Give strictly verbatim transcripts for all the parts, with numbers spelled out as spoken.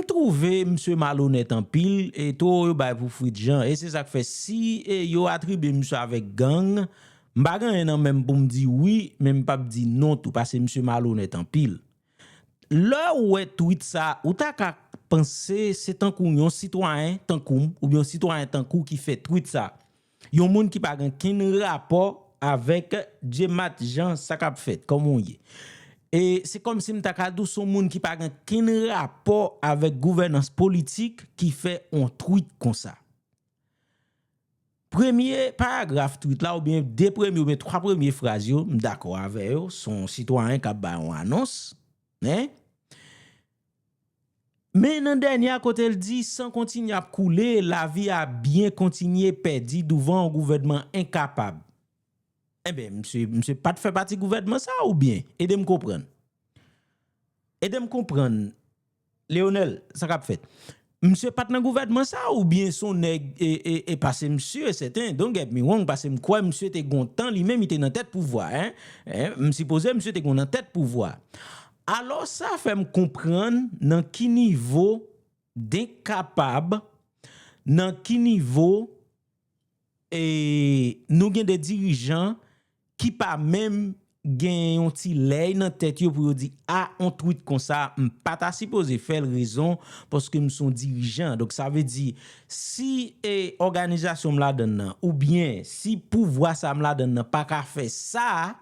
M twouve misye malonèt anpil, e towo yo bay pou Fritz Jean, e se sa k fè si e yo atribye misye avèk gang, m pa gen anyen nan men m pou m di wi, men m p ap di non tou, paske misye malonèt anpil. Lè w wè tweet sa, ou ta ka panse se tankou yon sitwayen tankou m, oubyen yon sitwayen tankou ki fè tweet sa. Yon moun ki pa gen kenn rapò avèk Djemat Jean, sa k ap fèt, kòman w ye? E se kòmsi m ta ka di w se yon moun ki pa gen kenn rapò avèk gouvènans politik ki fè yon tweet konsa. Premye paragraf tweet la, oubyen de premye, oubyen twa premye fraz yo, m dakò avè yo, se yon sitwayen k ap bay yon anons, en? Men nan dènye a, kote l di, san kontinye ap koule, lavi a byen kontinye pèdi douvan yon gouvènman enkapab. Enben, misye, misye pa t fè pati gouvènman sa oubyen? Ede m konprann. Ede m konprann, Leonel, sa k ap fèt? Misye pa t nan gouvènman sa oubyen se yon nèg e, e, e pase misye, sèten, don't get me wrong, pase m kwè misye te gon tan li menm, li te nan tèt pouvwa, en? En, m sipoze misye te gon nan tèt pouvwa. Alò, sa fè m konprann nan ki nivo denkapab, nan ki nivo e nou gen de dirijan ki pa menm gen yon ti lèy nan tèt yo pou yo di, a, yon tweet konsa, m pa ta sipoze fè l, rezon, paske m se yon dirijan. Donk, sa vle di, si e òganizasyon m ladann nan, oubyen si pouvwa sa m ladann nan pa ka fè sa,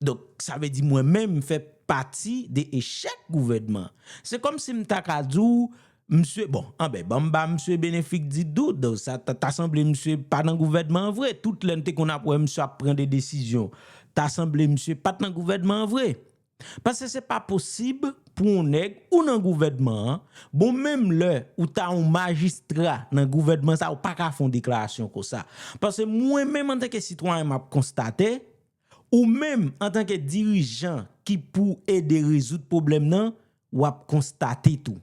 donk, sa vle di mwen menm m fè pati de echèk gouvènman. Se kòmsi m ta ka di w, misye, bon, anben, ban m ba misye benefik di dout, donk, sa ta, ta sanble misye pa nan gouvènman an vre. Tout lè n te konn ap wè misye ap pran de desizyon, ta sanble misye pa t nan gouvènman an vre. Paske se pa posib pou yon nèg ou nan gouvènman an, bon, menm lè ou ta yon majistra nan gouvènman sa, ou pa ka fè yon deklarasyon konsa. Paske mwen menm, antanke sitwayen, m ap konstate, ou menm, antanke dirijan ki pou ede rezoud pwoblèm nan, w ap konstate tou.